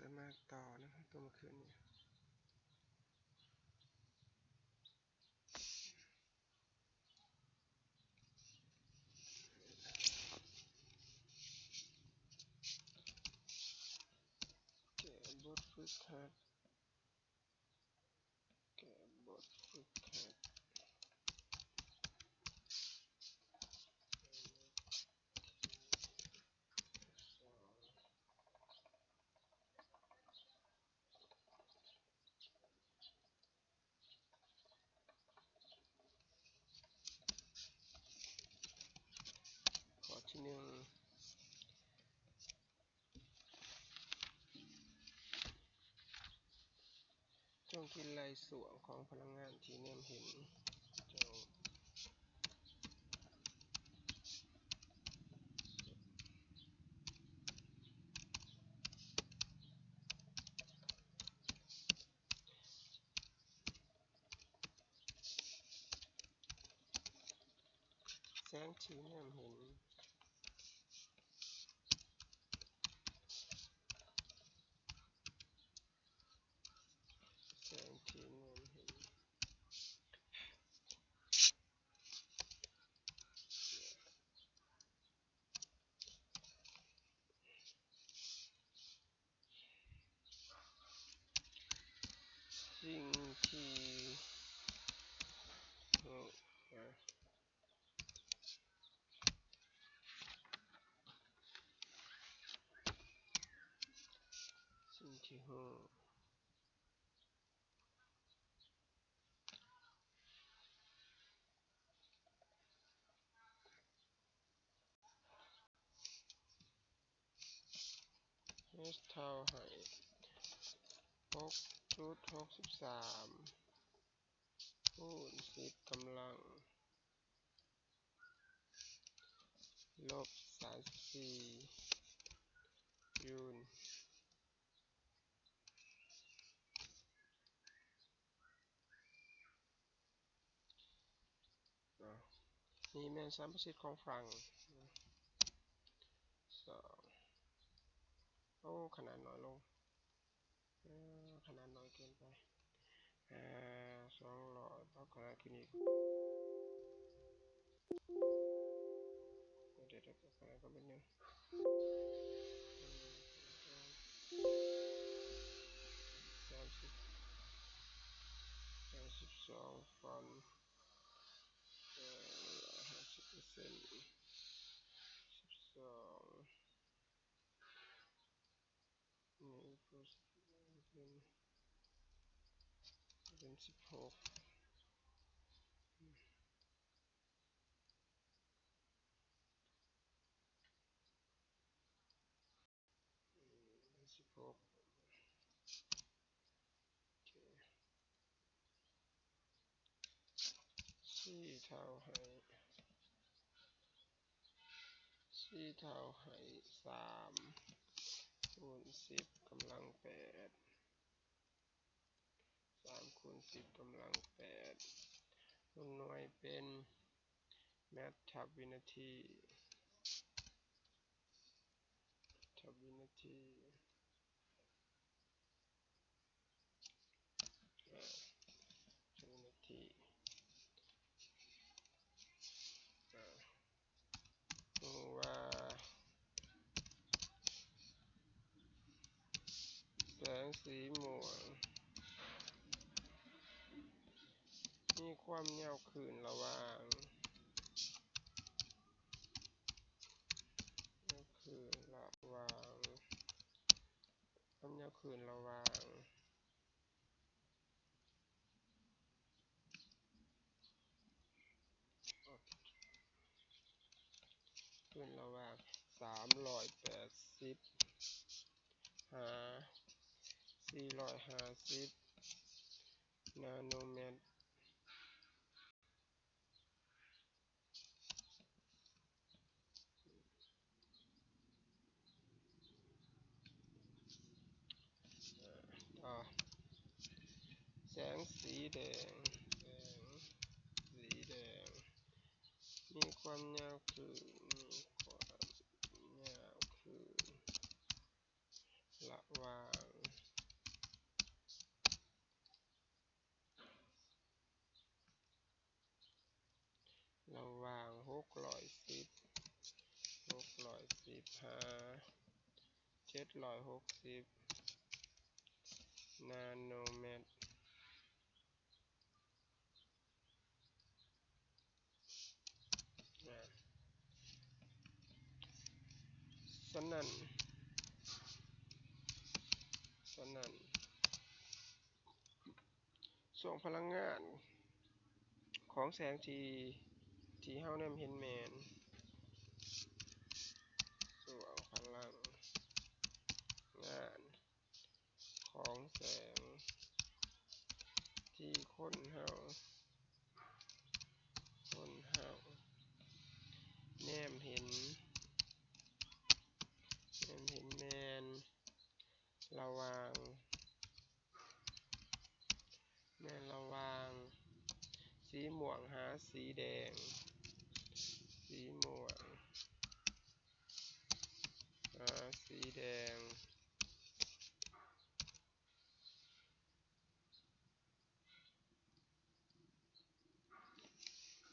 ຈະມາຕໍ່ນະ ຕົວເມື່ອຄືນນີ້ ແກ້ບົດຝຶກຫັດ ແກ້ບົດຝຶກຫັດ. ຂໍ້ທີໜຶ່ງ ຈົ່ງຄິດໄລ່ຊ່ວງຂອງພະລັງງານທີ່ແນມເຫັນ. ແສງທີ່ແນມເຫັນ ແສງທີ່ແນມເຫັນ. ສິ່ງທີ່ ສິ່ງທີ່ຮູ້ H ເທົ່າໃຫ້ ຫົກຈຸດຫົກສິບສາມ ຄູນ ສິບ ກຳລັງ ລົບ ສາມສິບສີ່ ຈູນ. ນີ້ແມ່ນສຳປະສິດຂອງຝັ່ງ ສອງ ໂອ້ ຂະໜາດນ້ອຍລົງ ຂະໜາດນ້ອຍເກີນໄປ ສອງຮ້ອຍ ປັບຂະໜາດຂຶ້ນອີກ. ດຽວໆ ດຽວ ດຽວ ຂໍໄປໜຶ່ງ ສາມສິບ ສາມສິບສອງ ຟອນ ເອີ ຫ້າສິບເປີເຊັນ ສິບສອງ ນີ້ເປັນ ເປັນສິບຫົກ ສິບຫົກ ໂອເຄ ສີ່ເທົ່າໃຫ້ ສີ່ເທົ່າໃຫ້ສາມ ຄູນສິບ ກຳລັງແປດ ສາມຄູນສິບ ກຳລັງແປດ ໜ່ວຍເປັນແມັດທັບວິນາທີ ທັບວິນາທີ ອ່າ ເຈົ້າໜ້າທີ່ ອ່າ ຮູ້ວ່າແສງສີມ່ວງມີຄວາມຍາວຄື້ນລະຫວ່າງ ຍາວຄື້ນລະຫວ່າງ ຄວາມຍາວຄື້ນລະຫວ່າງ ຂຶ້ນລະຫວ່າງສາມຮ້ອຍແປດສິບຫາສີ່ຮ້ອຍຫ້າສິບນາໂນແມັດ. ຕໍ່ ແສງສີແດງ ແສງສີແດງ ມີຄວາມຍາວຄື້ນ ມີຄວາມຍາວຄື້ນ ລະຫວ່າງ ລະຫວ່າງຫົກຮ້ອຍສິບ ຫົກຮ້ອຍສິບ ຫາ ເຈັດຮ້ອຍຫົກສິບນາໂນແມັດ. ສະນັ້ນ ສະນັ້ນ ຊ່ວງພະລັງງານຂອງແສງທີ່ ທີ່ເຮົາແນມເຫັນແມ່ນ ຊ່ວງພະລັງງານຂອງແສງທີ່ຄົນເຮົາ ຄົນເຮົາແນມເຫັນ ແນມເຫັນແມ່ນລະຫວ່າງ ແມ່ນລະຫວ່າງສີມ່ວງຫາສີແດງ ສີມ່ວງຫາສີແດງ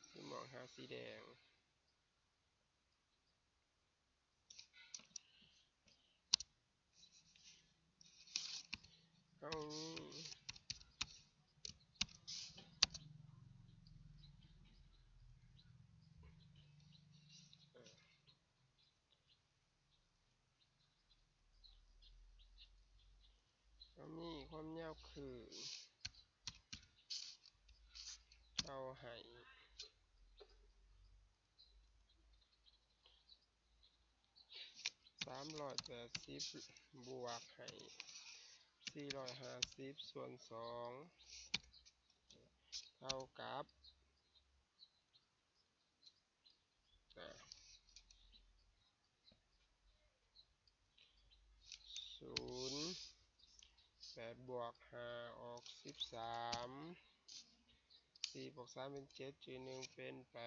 ສີມ່ວງຫາສີແດງ. ເຮົາມີ ເຮົາມີຄວາມຍາວຄື້ນ ເຮົາໃຫ້ ສາມຮ້ອຍແປດສິບ ບວກໃຫ້ສີ່ຮ້ອຍຫ້າສິບ ສ່ວນສອງ ເທົ່າກັບ ສູນ ແປດບວກຫ້າອອກສິບສາມ ສີ່ບວກສາມເປັນເຈັດ ຈຸດໜຶ່ງເປັນແປ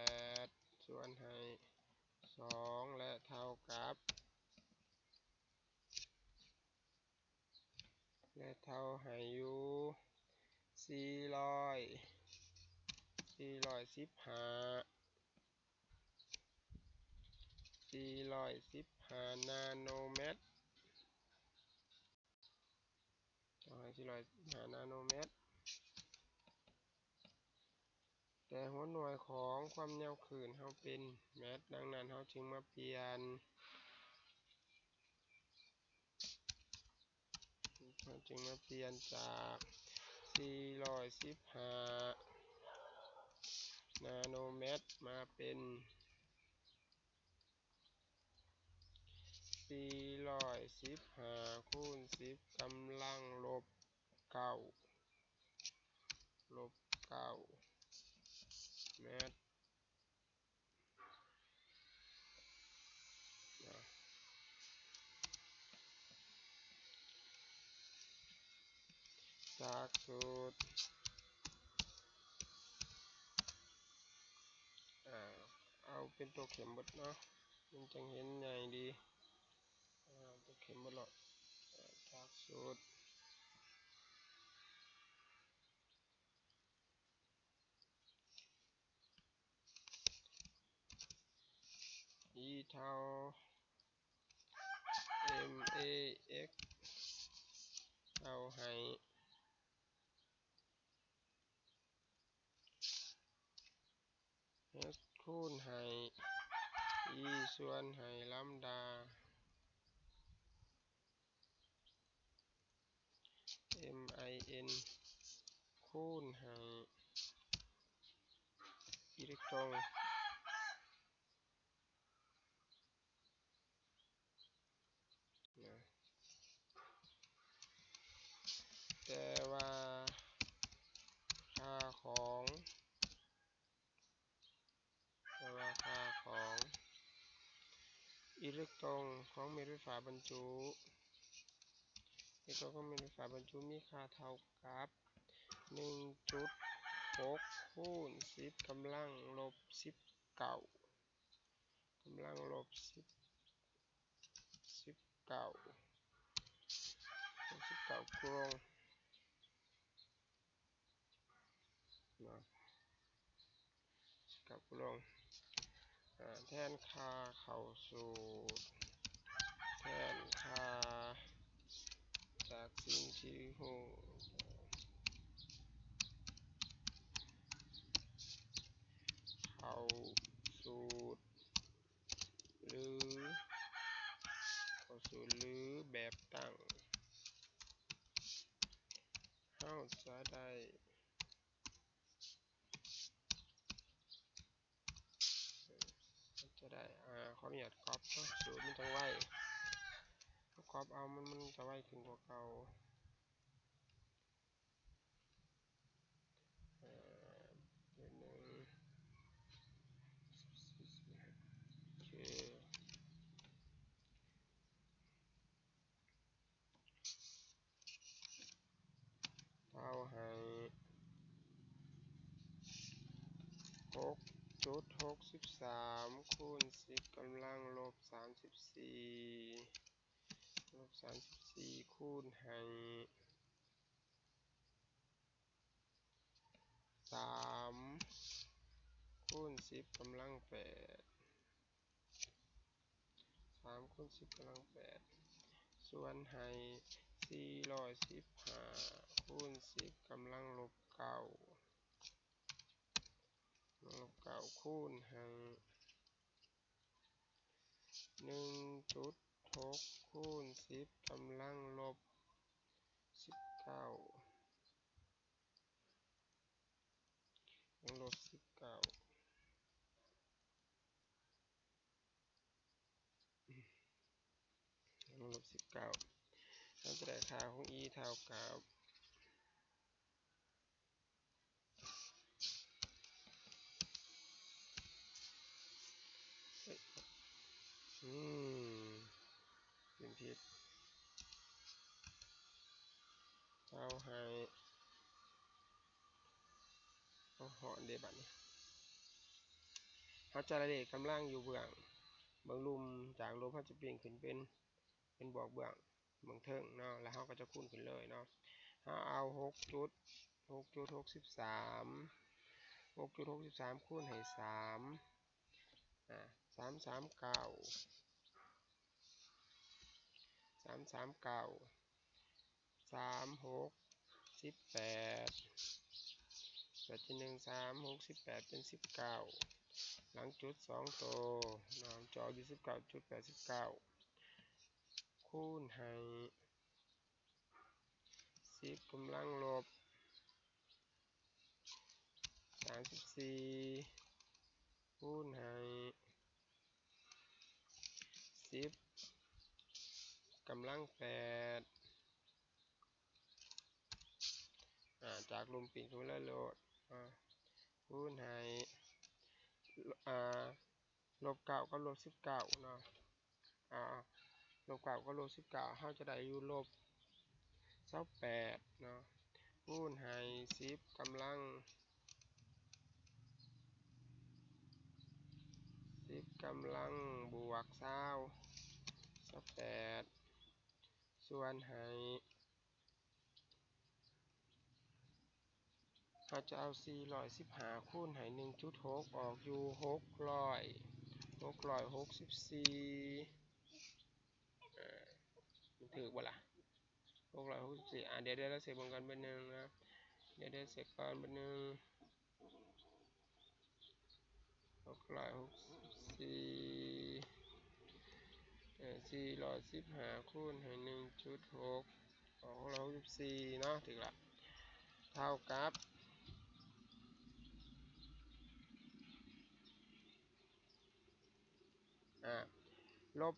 ດ ສ່ວນໃຫ້ສອງ ແລະເທົ່າກັບ ແລະເທົ່າໃຫ້ຢູ່ສີ່ຮ້ອຍ ສີ່ຮ້ອຍສິບຫ້າ ສີ່ຮ້ອຍສິບຫ້ານາໂນແມັດ ເທົ່າໃຫ້ສີ່ຮ້ອຍສິບຫ້ານາໂນແມັດ. ແຕ່ຫົວໜ່ວຍຂອງຄວາມຍາວຄື້ນເຮົາເປັນແມັດ, ດັ່ງນັ້ນເຮົາຈຶ່ງມາປ່ຽນ ເຮົາຈຶ່ງມາປ່ຽນຈາກສີ່ຮ້ອຍສິບຫ້ານາໂນແມັດ ມາເປັນສີ່ຮ້ອຍສິບຫ້າຄູນສິບກຳລັງລົບເກົ້າ ລົບເກົ້າແມັດ. ຈາກສູດ ເອົາເປັນຕົວເຂັມເບິດເນາະ ມັນຈັ່ງເຫັນໃຫຍ່ດີ. ເອົາຕົວເຂັມເບິດເນາະ ຈາກສູດ E ເທົ່າ max ເທົ່າໃຫ້ h ຄູນໃຫ້ E ສ່ວນໃຫ້ລຳດາ min ຄູນໃຫ້ອີເລັກຕຣອນ ນະ ແຕ່ວ່າຄ່າຂອງ ແຕ່ວ່າຄ່າຂອງອີເລັກຕຣອນຂອງແມັດໄຟຟ້າບັນຈຸ ອີເລັກຕຣອນຂອງແມັດໄຟຟ້າບັນຈຸມີຄ່າເທົ່າກັບໜຶ່ງຈຸດຫົກຄູນສິບກຳລັງລົບສິບເກົ້າ ກຳລັງລົບສິບ ສິບເກົ້າ ສິບເກົ້າກູລອງເນາະ ສິບເກົ້າກູລອງ. ແທນຄ່າເຂົ້າສູດ ແທນຄ່າຈາກສິ່ງທີ່ຮູ້ ເຂົ້າສູດ ຫຼື ເຂົ້າສູດ ຫຼື ແບບຕັ້ງ ເຮົາຈະໄດ້ ຈະໄດ້ ອາ ຂໍອະນຸຍາດກັອບເນາະ ສູດມັນຈັ່ງໄວ ເຮົາກັອບເອົາ ມັນ ມັນຈະໄວຂຶ້ນກວ່າເກົ່າ. ເອີ ເດືອນໜຶ່ງ ໂອເຄ ເທົ່າໃຫ້ ຫົກຈຸດຫົກສິບສາມ ຄູນ ສິບ ກຳລັງ ລົບ ສາມສິບສີ່ ລົບ ສາມສິບສີ່ ຄູນໃຫ້ ສາມ ຄູນ ສິບ ກຳລັງ ແປດ ສາມ ຄູນ ສິບ ກຳລັງ ແປດ ສ່ວນໃຫ້ ສີ່ຮ້ອຍສິບຫ້າ ຄູນ ສິບ ກຳລັງ ລົບ ເກົ້າ ລົບ ເກົ້າ ຄູນໃຫ້ ໜຶ່ງຈຸດຫົກ ຄູນ ສິບ ກຳລັງ ລົບ ສິບເກົ້າ ລົບ ສິບເກົ້າ ລົບ ສິບເກົ້າ ເຮົາຈະໄດ້ຄ່າຂອງ E ເທົ່າກັບ ອືມ ພິມຜິດ ເຈົ້າໃຫ້ ໂອ້ ຮ້ອນເດ ບັດນີ້ ເຮົາຈະໄລ່ເລກກຳລັງຢູ່ເບື້ອງ ເບື້ອງລຸ່ມ ຈາກລົບເຮົາຈະປ່ຽນຂຶ້ນເປັນ ເປັນບວກເບື້ອງ ເບື້ອງເທິງເນາະ ແລ້ວເຮົາກໍຈະຄູນຂຶ້ນເລີຍເນາະ ເຮົາເອົາ ຫົກຈຸດ ຫົກຈຸດຫົກສິບສາມ ຫົກຈຸດຫົກສິບສາມ ຄູນໃຫ້ ສາມ ອາ ສາມ ສາມ ເກົ້າ ສາມ ສາມ ເກົ້າ ສາມ ຫົກ ສິບແປດ ແປດຈຸດໜຶ່ງ ສາມ ຫົກ ສິບແປດ ເປັນ ສິບເກົ້າ ຫຼັງຈຸດສອງໂຕເນາະ ຈະອອກຢູ່ ສິບເກົ້າຈຸດແປດສິບເກົ້າ ຄູນໃຫ້ ສິບ ກຳລັງ ລົບ ສາມສິບສີ່ ຄູນໃຫ້ ສິບ ກຳລັງ ແປດ ອາ ຈາກລຸ່ມ ປີນຂຶ້ນມາເລີຍໂລດ ອາ ຄູນໃຫ້ ອາ ລົບເກົ້າກັບລົບສິບເກົ້າເນາະ ອາ ລົບເກົ້າກັບລົບສິບເກົ້າ ເຮົາຈະໄດ້ຢູ່ລົບຊາວແປດເນາະ ຄູນໃຫ້ສິບກຳລັງ ສິບກຳລັງບວກຊາວ ຊາວແປດ ສ່ວນໃຫ້ ເຮົາຈະເອົາສີ່ຮ້ອຍສິບຫ້າຄູນໃຫ້ໜຶ່ງຈຸດຫົກ ອອກຢູ່ຫົກຮ້ອຍ ຫົກຮ້ອຍຫົກສິບສີ່ ເອີ ມັນຖືກບໍ່ລະ ຫົກຮ້ອຍຫົກສິບສີ່ ອາ ດຽວ ດຽວເຮົາເຊັກເບິ່ງກ່ອນບາດໜຶ່ງນະ ດຽວ ດຽວເຊັກກ່ອນບາດໜຶ່ງ ຫົກຮ້ອຍຫົກສິບສີ່ ເອີ ສີ່ຮ້ອຍສິບຫ້າຄູນໃຫ້ໜຶ່ງຈຸດຫົກ ອອກຫົກຮ້ອຍຫົກສິບສີ່ເນາະ ຖືກລະ ເທົ່າກັບ ອາ ລົບ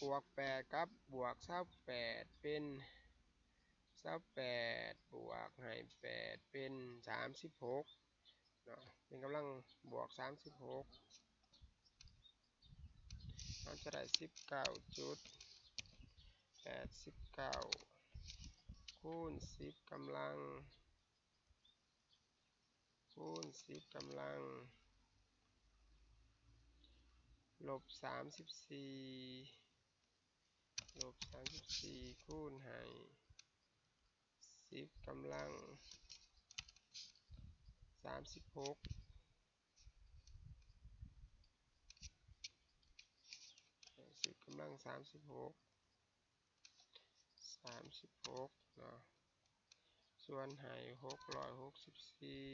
ບວກແປດກັບບວກຊາວແປດ ເປັນຊາວແປດ ບວກໃຫ້ແປດ ເປັນສາມສິບຫົກ ເນາະ ເປັນກຳລັງບວກສາມສິບຫົກ ເຮົາຈະໄດ້ສິບເກົ້າຈຸດແປດສິບເກົ້າ ຄູນສິບກຳລັງ ຄູນສິບກຳລັງ ລົບສາມສິບສີ່ ລົບສາມສິບສີ່ ຄູນໃຫ້ສິບກຳລັງສາມສິບຫົກ ກຳລັງສາມສິບຫົກ ສາມສິບຫົກເນາະ ສ່ວນໃຫ້ຫົກຮ້ອຍຫົກສິບສີ່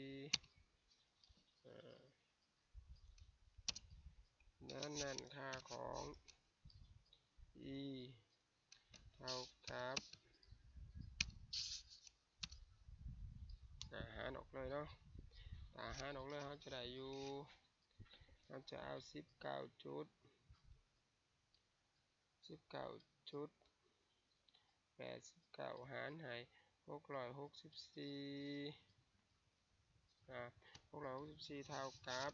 ເອີ ດັ່ງນັ້ນ ຄ່າຂອງ E ເທົ່າກັບ ອາ ຫານອອກເລີຍເນາະ ຖ້າຫານອອກເລີຍ ເຮົາຈະໄດ້ຢູ່ ເຮົາຈະເອົາສິບເກົ້າຈຸດ ສິບເກົ້າຈຸດແປດສິບເກົ້າ ຫານໃຫ້ຫົກຮ້ອຍຫົກສິບສີ່ ອາ ຫົກຮ້ອຍຫົກສິບສີ່ເທົ່າກັບ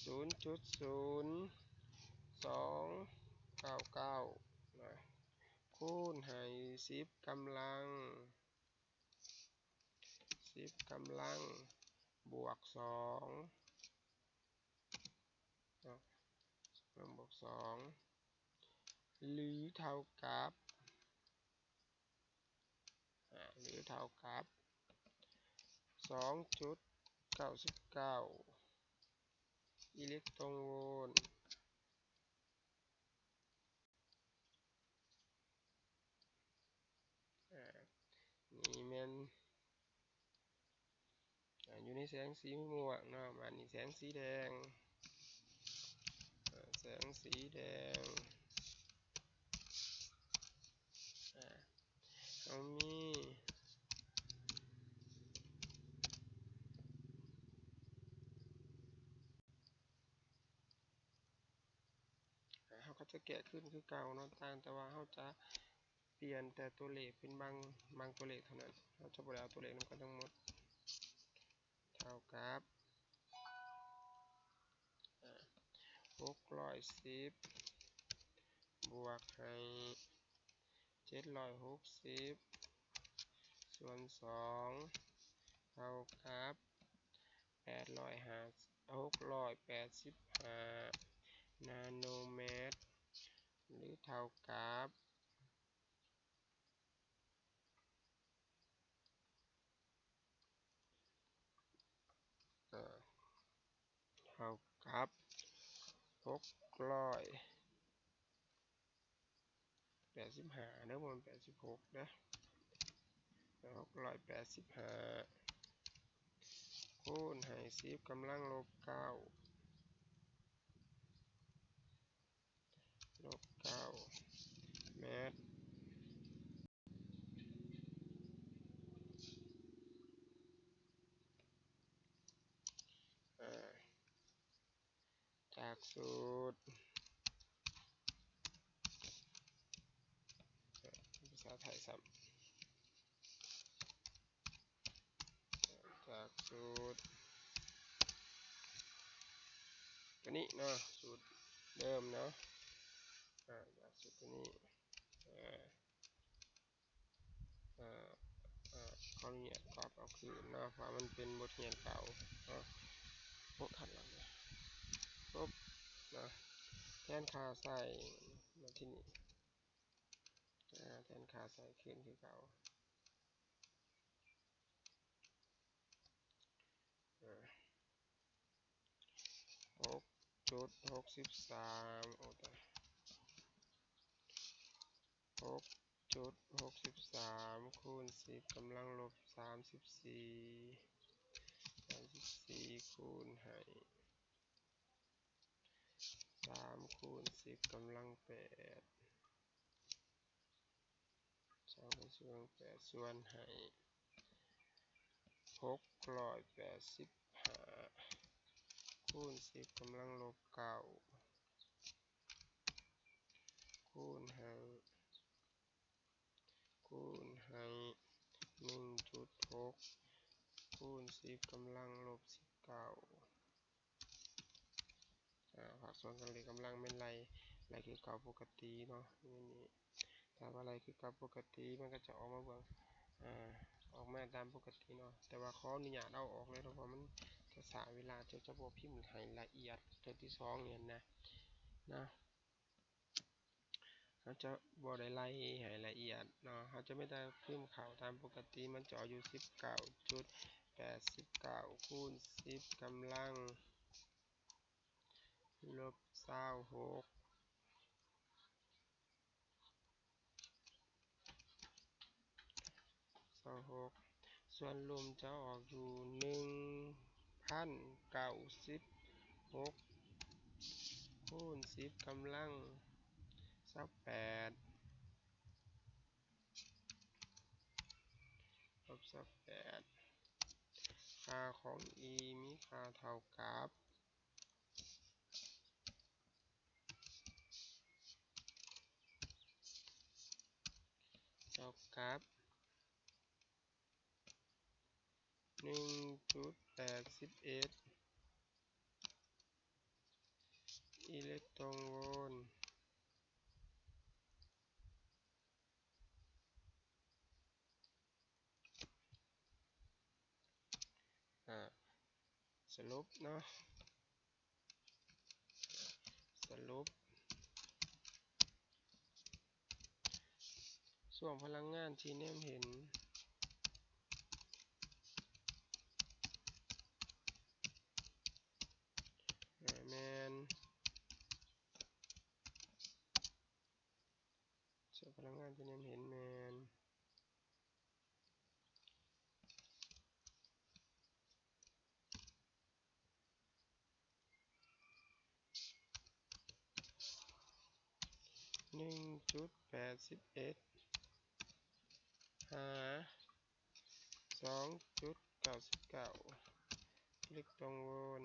ສູນຈຸດສູນສອງເກົ້າເກົ້າ ນະ ຄູນໃຫ້ສິບກຳລັງ ສິບກຳລັງບວກສອງ ເນາະ ກຳລັງບວກສອງ ຫຼືເທົ່າກັບ ອາ ຫຼືເທົ່າກັບ ສອງຈຸດເກົ້າສິບເກົ້າ ອີເລັກໂຕຣອນໂວນ. ອາ ນີ້ແມ່ນ ອາ ຢູ່ໃນແສງສີມ່ວງເນາະ ບາດນີ້ແສງສີແດງ ອາ ແສງສີແດງ ອາ ເຮົາມີ ເຮົາກໍຈະແກ້ຄືນຄືເກົ່າເນາະ ຕ່າງແຕ່ວ່າເຮົາຈະປ່ຽນແຕ່ຕົວເລກເປັນບາງ ບາງຕົວເລກເທົ່ານັ້ນ ເຮົາຈະບໍ່ໄດ້ເອົາຕົວເລກນຳກັນທັງໝົດ ເທົ່າກັບ ອາ ຫົກຮ້ອຍສິບ ບວກໃຫ້ ເຈັດຮ້ອຍຫົກສິບ ສ່ວນສອງ ເທົ່າກັບ ແປດຮ້ອຍຫ້າ ຫົກຮ້ອຍແປດສິບຫ້າ ນາໂນແມັດ ຫຼືເທົ່າກັບ ເອີ ເທົ່າກັບຫົກຮ້ອຍແປດສິບຫ້າເດີ ບໍ່ແມ່ນແປດສິບຫົກເດີ ຫົກຮ້ອຍແປດສິບຫ້າ ຄູນໃຫ້ສິບກຳລັງລົບເກົ້າ ລົບເກົ້າແມັດ ອາ ຈາກສູດ ພາສາໄທຊ້ຳ ຈາກສູດຕົວນີ້ເນາະ ສູດເດີມເນາະ ອາ ຈາກສູດຕົວນີ້ ອາ ເອີ ເອີ ຂໍອະນຸຍາດກັບເອົາຄືນເນາະ ເພາະວ່າມັນເປັນບົດຮຽນເກົ່າເນາະ ໂອ້ ຂັດຫຼັງເລີຍ ປຸບເນາະ ແທນຄ່າໃສ່ ມາທີ່ນີ້ ອາ ແທນຄ່າໃສ່ຄືນຄືເກົ່າ ອາ ຫົກຈຸດຫົກສິບສາມ ໂອ້ຕາຍ ຫົກຈຸດຫົກສິບສາມ ຄູນສິບກຳລັງລົບສາມສິບສີ່ ສາມສິບສີ່ ຄູນໃຫ້ສາມຄູນສິບກຳລັງແປດ ສາມຄູນສິບກຳລັງແປດ ສ່ວນໃຫ້ຫົກຮ້ອຍແປດສິບຫ້າ ຄູນສິບກຳລັງລົບເກົ້າ ຄູນໃຫ້ ຄູນໃຫ້ໜຶ່ງຈຸດຫົກ ຄູນສິບກຳລັງລົບສິບເກົ້າ ອາ ພາກສ່ວນຂອງເລກກຳລັງແມ່ນໄລ່ ໄລ່ຄືເກົ່າປົກກະຕິເນາະ ນີ້ ນີ້ ຖ້າວ່າໄລ່ຄືເກົ່າປົກກະຕິ ມັນກໍຈະອອກມາເບິ່ງ ອາ ອອກມາຕາມປົກກະຕິເນາະ ແຕ່ວ່າຂໍອະນຸຍາດເອົາອອກເລີຍເນາະ ເພາະມັນຈະຊ້າເວລາ ຈະ ຈະບໍ່ພິມໃຫ້ລະອຽດເທື່ອທີສອງນີ້ນະ ນະ. ເຮົາຈະບໍ່ໄດ້ໄລ່ໃຫ້ລະອຽດເນາະ ເຮົາຈະມີແຕ່ພິມເຂົ້າຕາມປົກກະຕິ ມັນຈະອອກຢູ່ສິບເກົ້າຈຸດແປດສິບເກົ້າ ຄູນສິບກຳລັງລົບຊາວຫົກ ສ່ວນລວມຈະອອກຢູ່ໜຶ່ງພັນເກົ້າສິບຫົກ ຄູນສິບກຳລັງຊາວແປດ ລົບຊາວແປດ. ຄ່າຂອງ E ມີຄ່າເທົ່າກັບ ເທົ່າກັບ ໜຶ່ງຈຸດແປດສິບເອັດ ອີເລັກຕຣອນໂວນ. ອາ ສະຫຼຸບເນາະ ສະຫຼຸບ ຊ່ວງພະລັງງານທີ່ແນມເຫັນ ແມ່ນ ສ່ວນພະລັງງານທີ່ແນມເຫັນແມ່ນ ໜຶ່ງຈຸດແປດສິບເອັດ ຫາ ສອງຈຸດເກົ້າສິບເກົ້າ ອີເລັກຕຣອນໂວນ.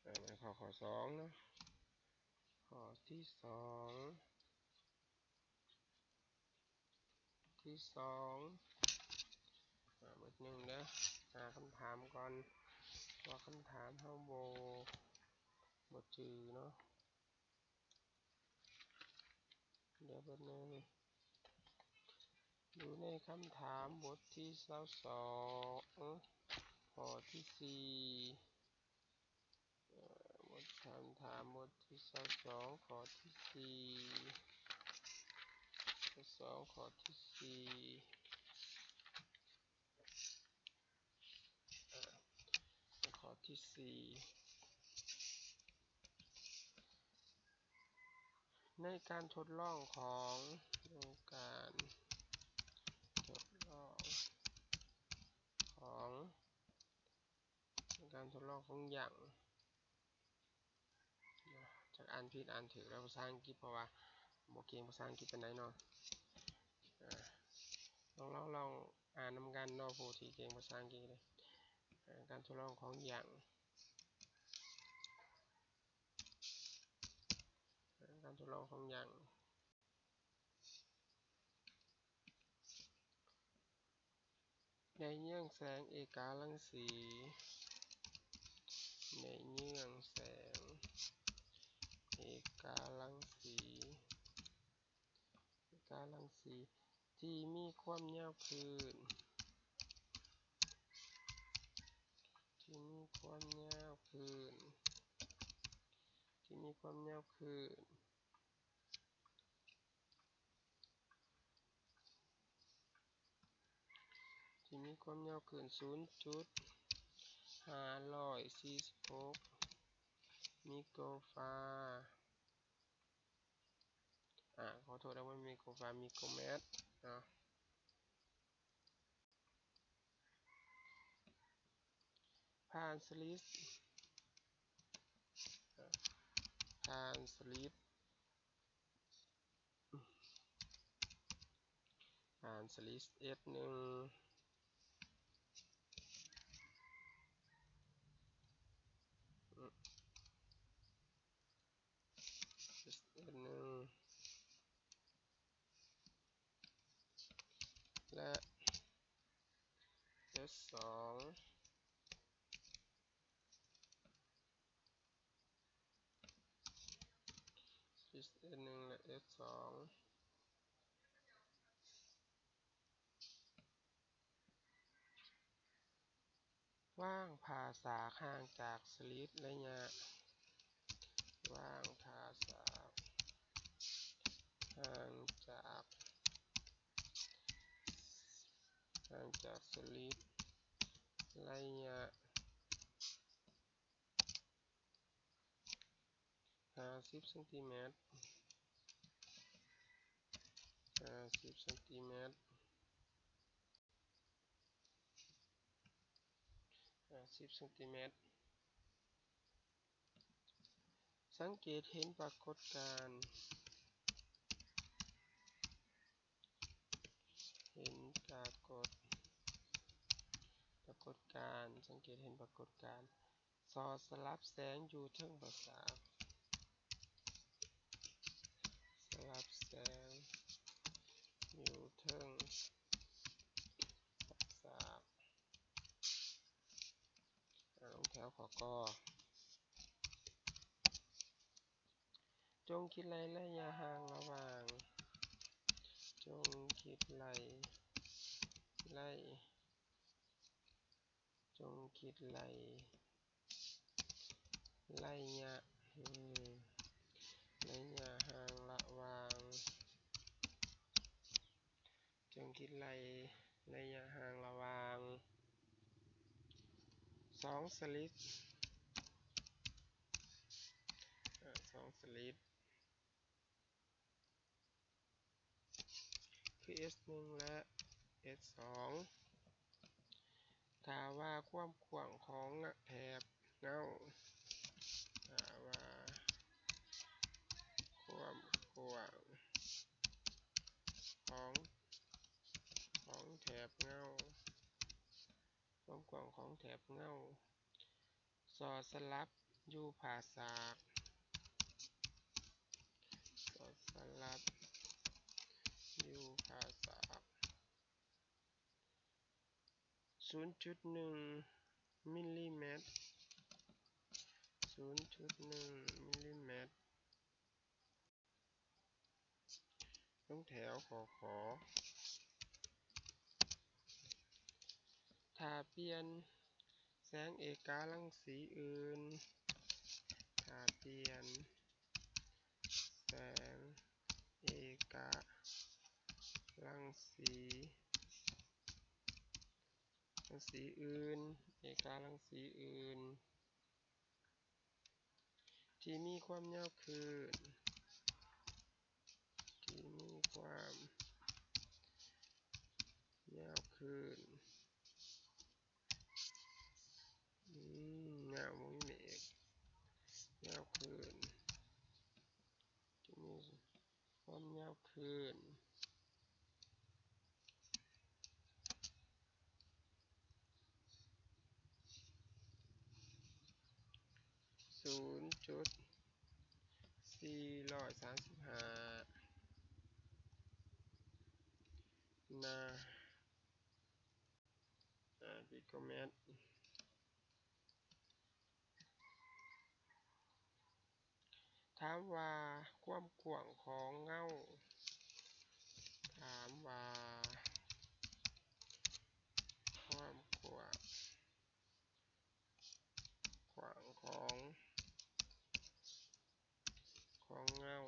ເອົາ ຂໍ້ ຂໍ້ສອງເນາະ ຂໍ້ທີສອງ ທີ່ສອງ ອາ ບົດໜຶ່ງເດີ ຫາຄຳຖາມກ່ອນ ເພາະວ່າຄຳຖາມເຮົາບໍ່ ບໍ່ຈື່ເນາະ. ດຽວເບິ່ງ ຢູ່ໃນຄຳຖາມບົດທີຊາວສອງ ຂໍ້ທີສີ່ ເອີ ບົດຄຳຖາມບົດທີຊາວສອງ ຂໍ້ທີສີ່ ຊາວສອງ ຂໍ້ທີສີ່ ເອີ ຂໍ້ທີສີ່ ໃນການທົດລອງຂອງ ໃນການທົດລອງຂອງ ໃນການທົດລອງຂອງຢາງ ຈັກອ່ານຜິດອ່ານຖືກແລ້ວພາສາອັງກິດ ເພາະວ່າບໍ່ເກັ່ງພາສາອັງກິດປານໃດເນາະ. ລອງ ລອງ ລອງອ່ານນຳກັນເນາະ ຜູ້ທີ່ເກັ່ງພາສາອັງກິດເດ້. ການທົດລອງຂອງຢາງ ການທົດລອງຂອງຢາງ ໃນເຍືອງແສງເອກາລັງສີ ໃນເຍືອງແສງເອກາລັງສີ ເອກາລັງສີທີ່ມີຄວາມຍາວຄື້ນ ທີ່ມີຄວາມຍາວຄື້ນ ທີ່ມີຄວາມຍາວຄື້ນ ທີ່ມີຄວາມຍາວຄື້ນສູນຈຸດຫ້າຮ້ອຍສີ່ສິບຫົກມິໂກຟາ ອາ ຂໍໂທດນະ ບໍ່ແມ່ນມິໂກຟາ ມິໂກແມັດເນາະ. ຜ່ານສະລິດ ຜ່ານສະລິດ ຜ່ານສະລິດເອັສໜຶ່ງ ເອັສໜຶ່ງ ແລະ ເອັສສອງ ເອັສໜຶ່ງ ແລະ ເອັສສອງ ວາງຜ່າສາກຫ່າງຈາກສະລິດໄລຍະ ວາງຜ່າສາກຫ່າງຈາກ ຫ່າງຈາກສະລິດໄລຍະຫ້າສິບເຊັນຕີແມັດ, ຫ້າສິບເຊັນຕີແມັດ, ຫ້າສິບເຊັນຕີແມັດ. ສັງເກດເຫັນປາກົດການ, ເຫັນປາກົດ, ປາກົດການ, ສັງເກດເຫັນປາກົດການ ສອດສະຫຼັບແສງຢູ່ເທິງປາສາດ, ສະຫຼັບແສງຢູ່ເທິງປາສາດ. ອາ ລົງແຖວ ຂ ກ. ຈົ່ງຄິດໄລ່ໄລຍະຫ່າງລະຫວ່າງ, ຈົ່ງຄິດໄລ່ ໄລ່ ຈົ່ງຄິດໄລ່ໄລຍະ ໄລຍະຫ່າງລະຫວ່າງ ຈົ່ງຄິດໄລ່ໄລຍະຫ່າງລະຫວ່າງສອງສະລິດ, ອາ ສອງສະລິດ ຄື ເອັສ ໜຶ່ງ ແລະ ເອັສ ສອງ. ຖ້າວ່າຄວາມກວ້າງຂອງແຖບເງົາ, ຖ້າວ່າຄວາມກວ້າງຂອງ ຂອງແຖບເງົາ, ຄວາມກວ້າງຂອງແຖບເງົາ ສອດສະຫຼັບຢູ່ຜ່າສາກ, ສອດສະຫຼັບຢູ່ຜ່າສາກ ສູນຈຸດໜຶ່ງມິນລີແມັດ, ສູນຈຸດໜຶ່ງມິນລີແມັດ. ລົງແຖວ ຂ ຂ. ຖ້າປ່ຽນແສງເອກາລັງສີອື່ນ, ຖ້າປ່ຽນແສງເອກາລັງສີ ລັງສີອື່ນ, ເອກາລັງສີອື່ນ ທີ່ມີຄວາມຍາວຄື້ນ, ທີ່ມີຄວາມຍາວຄື້ນ, ອືມ ຍາວ ບໍ່ມີເມກ, ຍາວຄື້ນ ທີ່ມີ ຄວາມຍາວຄື້ນ ສູນຈຸດສີ່ຮ້ອຍສາມສິບຫ້າ ນາ ອາ ປີໂກແມັດ. ຖາມວ່າຄວາມກວ້າງຂອງເງົາ, ຖາມວ່າຄວາມກວ້າງ ຂວາງຂອງ ຂອງເງົາ,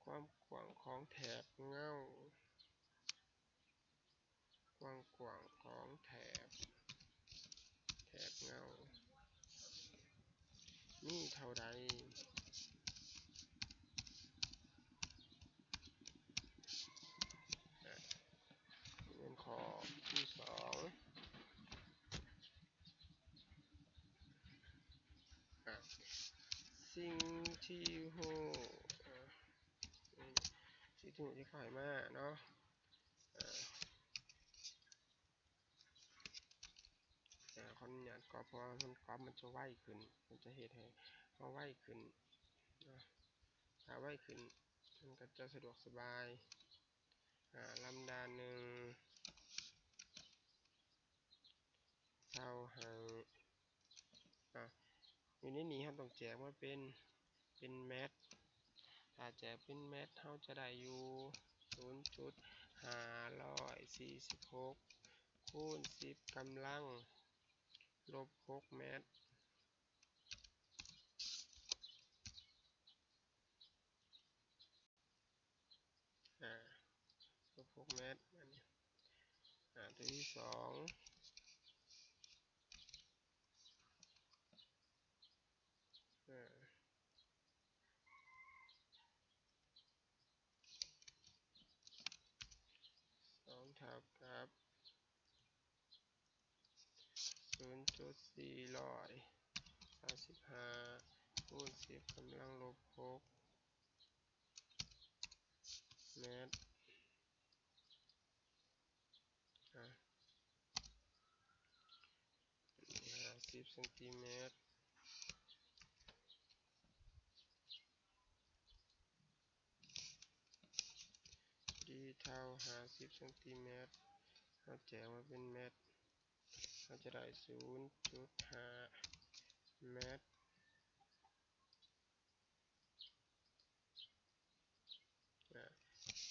ຄວາມກວ້າງຂອງແຖບເງົາ, ຄວາມກວ້າງຂອງແຖບ ແຖບເງົາມີເທົ່າໃດ? ອາ ແມ່ນຂໍ້ທີສອງ. ອາ ສິ່ງທີ່ຮູ້ ອາ ສິ່ງທີ່ຮູ້ທີ່ຂ້ອຍມາເນາະ ອາ ອາ ຂໍອະນຸຍາດກອບ ເພາະວ່າມັນກອບມັນຈະໄວຂຶ້ນ ມັນຈະເຮັດໃຫ້ເຮົາໄວຂຶ້ນເນາະ ຖ້າໄວຂຶ້ນມັນກໍຈະສະດວກສະບາຍ. ອາ ລຳດາໜຶ່ງ ເທົ່າໃຫ້ ອາ ຢູ່ໃນນີ້ເຮົາຕ້ອງແຈກມາເປັນ ເປັນແມັດ. ຖ້າແຈກເປັນແມັດ ເຮົາຈະໄດ້ຢູ່ສູນຈຸດຫ້າຮ້ອຍສີ່ສິບຫົກ ຄູນສິບກຳລັງລົບຫົກແມັດ. ອາ ແມັດ ອັນນີ້ ອາ ຕົວທີສອງ ອາ ສອງເທົ່າກັບ ສູນຈຸດສີ່ຮ້ອຍສາມສິບຫ້າ ຄູນສິບກຳລັງລົບຫົກແມັດ ອາ ຫ້າສິບເຊັນຕີແມັດ ດີເທົ່າຫ້າສິບເຊັນຕີແມັດ ເຮົາແຈກມາເປັນແມັດ ເຮົາຈະໄດ້ສູນຈຸດຫ້າແມັດ ອາ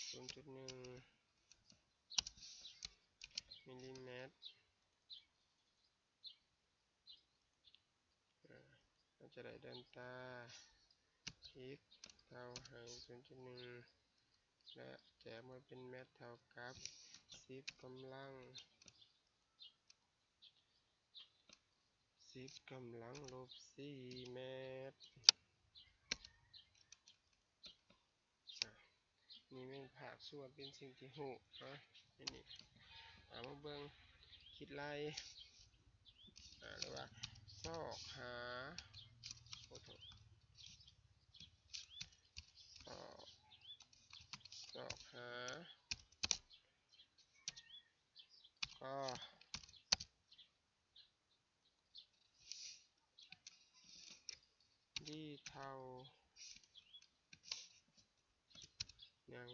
ສູນຈຸດໜຶ່ງມິລລີແມັດ. ເຮົາຈະໄດ້ແດນຕາ x ເທົ່າໃຫ້ສູນຈຸດໜຶ່ງ ແລະ ແຈກມາເປັນແມັດເທົ່າກັບສິບກຳລັງ ສິບກຳລັງລົບສີ່ແມັດ. ອາ ນີ້ແມ່ນພາກສ່ວນເປັນສິ່ງທີ່ຮູ້ເນາະ ອັນນີ້ ອາ ມາເບິ່ງຄິດໄລ່ ອາ ຫຼືວ່າຊອກຫາ ຂໍໂທດ ຊອກ ຊອກຫາ ກໍ ດີເທົ່າຫຍັງ?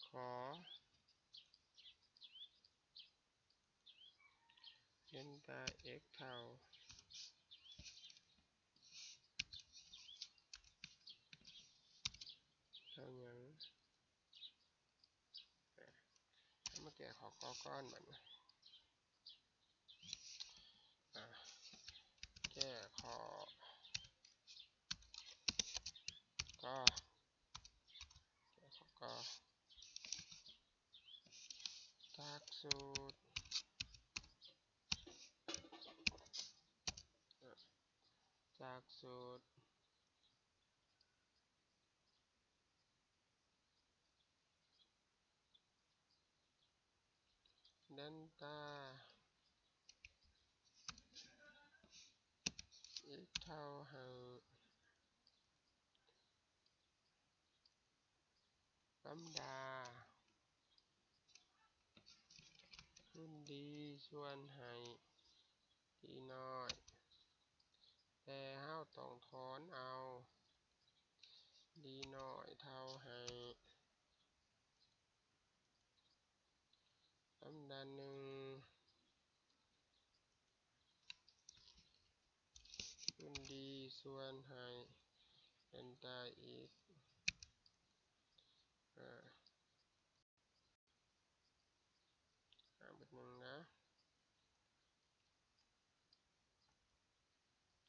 ຂໍເດນຕາ x ເທົ່າ ເທົ່າຫຍັງ? ເຮົາມາແກ້ຂໍ້ ກໍ ກ່ອນບັດນີ້ ອາ ແກ້ຂໍ້ ກໍ ແກ້ຂໍ້ ກໍ ຈາກສູດ ຈາກສູດ ເດນຕາ x ເທົ່າໃຫ້ ລຳດາ ຄູນ d ສ່ວນໃຫ້ d ນ້ອຍ ແຕ່ເຮົາຕ້ອງຖອນເອົາ d ນ້ອຍເທົ່າໃຫ້ ລຳດາໜຶ່ງ ຄູນ d ສ່ວນໃຫ້ ເດນຕາ x ອາ ອາ ເບິດໜຶ່ງນະ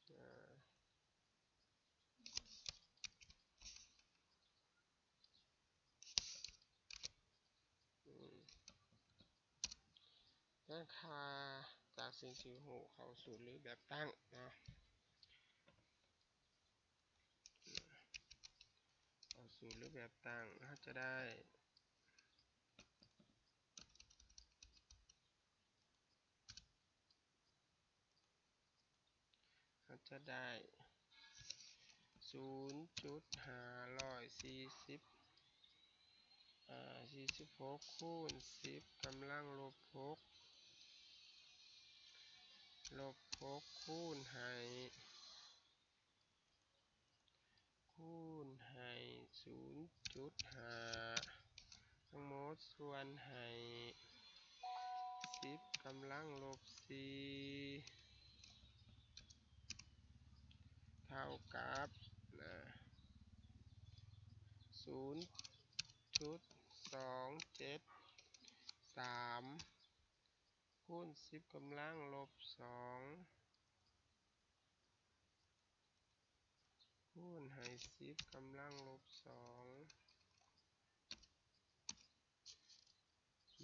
ອາ ອືມ ການຄ່າຈາກສິ່ງທີ່ຮູ້ເຂົ້າສູດຫຼືແບບຕັ້ງເນາະ ເຂົ້າສູດຫຼືແບບຕັ້ງ ເຮົາຈະໄດ້ ເຮົາຈະໄດ້ສູນຈຸດຫ້າຮ້ອຍສີ່ສິບ ອາ ສີ່ສິບຫົກ ຄູນສິບກຳລັງລົບຫົກ ລົບຫົກ ຄູນໃຫ້ ຄູນໃຫ້ສູນຈຸດຫ້າ ທັງໝົດສ່ວນໃຫ້ສິບກຳລັງລົບສີ່ ເທົ່າກັບ ນະ ສູນຈຸດສອງເຈັດສາມ ຄູນສິບກຳລັງລົບສອງ ຄູນໃຫ້ສິບກຳລັງລົບສອງ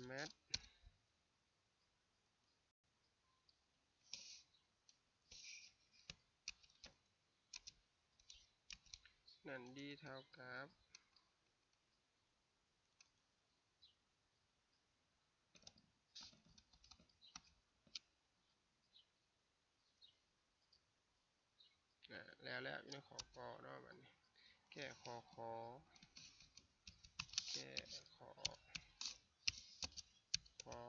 ແມັດ. ນັ້ນ D ເທົ່າກັບ ອາ ແລ້ວ ແລ້ວຢູ່ໃນຂໍ້ ກໍ ເນາະ ບັດນີ້ ແກ້ຂໍ້ ຂໍ ແກ້ຂໍ້ ຂໍ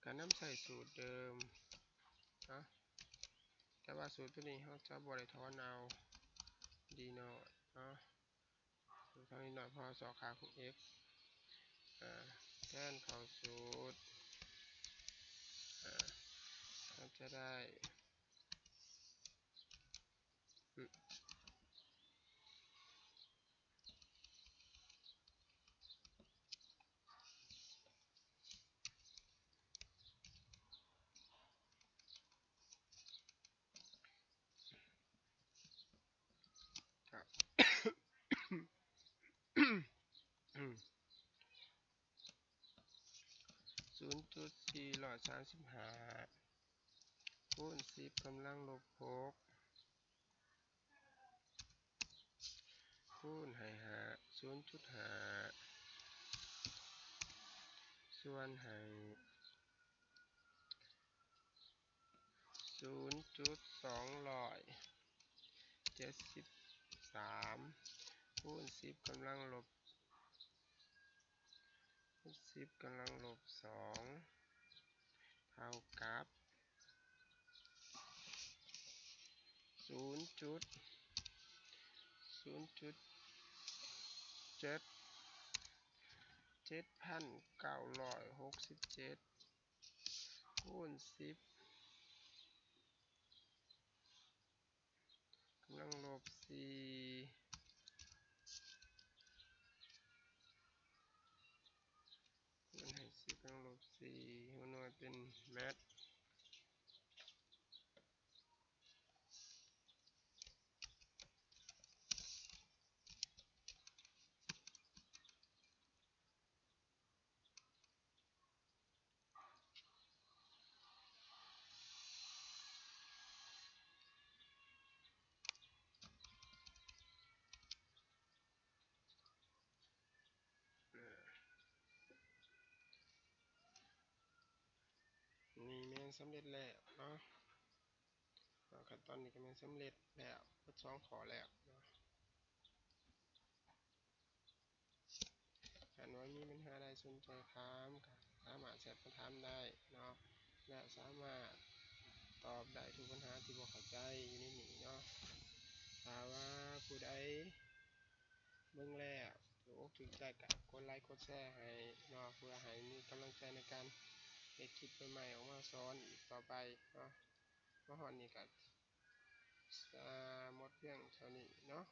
ກໍນຳໃຊ້ສູດເດີມເນາະ ແຕ່ວ່າສູດໂຕນີ້ເຮົາຈະບໍ່ໄດ້ຖອນເອົາ D ນ້ອຍເນາະ ຖອນ D ນ້ອຍ ເພາະເຮົາຊອກຄ່າຂອງ x ອາ ແທນເຂົ້າສູດ ອາ ເຮົາຈະໄດ້ ສູນຈຸດສີ່ຮ້ອຍສາມສິບຫ້າ ຄູນສິບກຳລັງລົບຫົກ ຄູນໃຫ້ຫ້າ ສູນຈຸດຫ້າ ສ່ວນໃຫ້ສູນຈຸດສອງຮ້ອຍເຈັດສິບສາມ ຄູນສິບກຳລັງລົບ ສິບກຳລັງລົບສອງ ເທົ່າກັບ ສູນຈຸດ ສູນຈຸດເຈັດ ເຈັດພັນເກົ້າຮ້ອຍຫົກສິບເຈັດ ຄູນສິບ ກຳລັງລົບສີ່ ຄູນໃຫ້ສິບກຳລັງລົບສີ່ ຫົວໜ່ວຍເປັນແມັດ. ນີ້ແມ່ນສຳເລັດແລ້ວເນາະ ຂັ້ນຕອນນີ້ກໍແມ່ນສຳເລັດແລ້ວ ເບິດສອງຂໍ້ແລ້ວເນາະ. ຄັນວ່າມີບັນຫາໃດສົນໃຈຖາມ ກໍສາມາດແຊັດມາຖາມໄດ້ເນາະ ແລະ ສາມາດຕອບໄດ້ທຸກບັນຫາທີ່ບໍ່ເຂົ້າໃຈຢູ່ໃນນີ້ເນາະ. ຖ້າວ່າຜູ້ໃດເບິ່ງແລ້ວຖືກອົກຖືກໃຈ ກໍກົດໄລກົດແຊໃຫ້ເນາະ ເພື່ອໃຫ້ມີກຳລັງໃຈໃນການເຮັດຄລິບໃໝ່ໆອອກມາສອນອີກຕໍ່ໄປເນາະ. ມາຮອດນີ້ກໍ ອາ ໝົດພຽງເທົ່ານີ້ເນາະ.